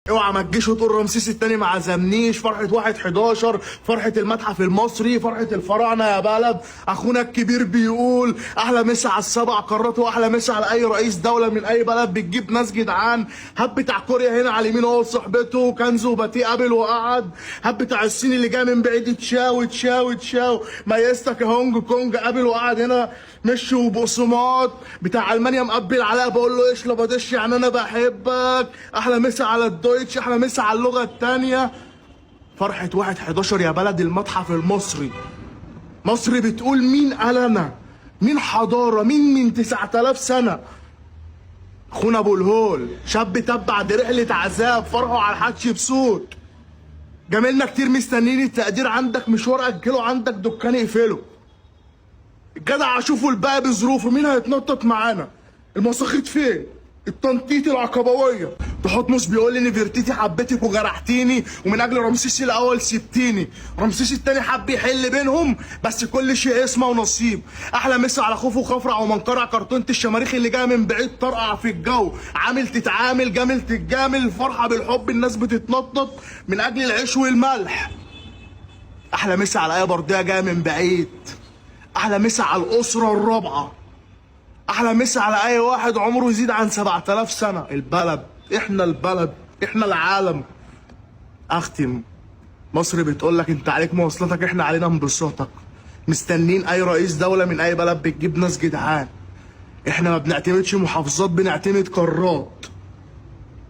اوعى ما تجيش وتقول رمسيس التاني ما عزمنيش. فرحه 1/11، فرحه المتحف المصري، فرحه الفراعنة يا بلد. اخونا الكبير بيقول احلى مسا على السبع قارات، واحلى مسا على اي رئيس دولة من اي بلد بتجيب ناس جدعان. هب بتاع كوريا هنا على اليمين هو صاحبته كنزو وباتيه قابل وقعد. هب بتاع الصين اللي جاي من بعيد تشاو تشاو تشاو ميستك يا هونج كونج قابل وقعد هنا مشي وبقسماط. بتاع المانيا مقبل عليا بقول له ايش لبدش يعني انا بحبك. احلى مسا على ال Deutsch، احلى مسا على اللغة التانية. فرحه 1/11 يا بلد المتحف المصري. مصر بتقول مين قال انا، مين حضارة، مين من 9000 سنة. اخونا ابو الهول شاب تب بعد رحله عذاب، فرحه على الحتشبسوت. جميلنا كتير مستنيين التقدير، عندك مشوار اجله، عندك دكان اقفله. الجدع اشوفه الباقي بظروفه، مين هيتنطط معانا؟ المساخيط فين؟ التنطيط العقبويه. تحتمس بيقول لي نفرتيتي حبيتك وجرحتيني، ومن اجل رمسيس الاول سبتيني. رمسيس التاني حب يحل بينهم، بس كل شيء اسمه ونصيب. احلى مسا على خوف وخفرع ومنقرع، كرتونة الشماريخ اللي جاية من بعيد طرقع في الجو. عامل تتعامل جامل تتجامل، فرحه بالحب الناس بتتنطط من اجل العيش والملح. احلى مسا على اي برديه جاية من بعيد. احلى مسا على الاسرة الرابعة. احلى مسا على اي واحد عمره يزيد عن 7000 سنة. البلد احنا، البلد احنا، العالم. اختم، مصر بتقول لك انت عليك مواصلاتك، احنا علينا انبساطك. مستنين اي رئيس دولة من اي بلد بتجيب ناس جدعان. احنا ما بنعتمدش محافظات، بنعتمد قارات.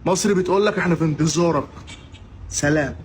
مصر بتقول لك احنا في انتظارك. سلام.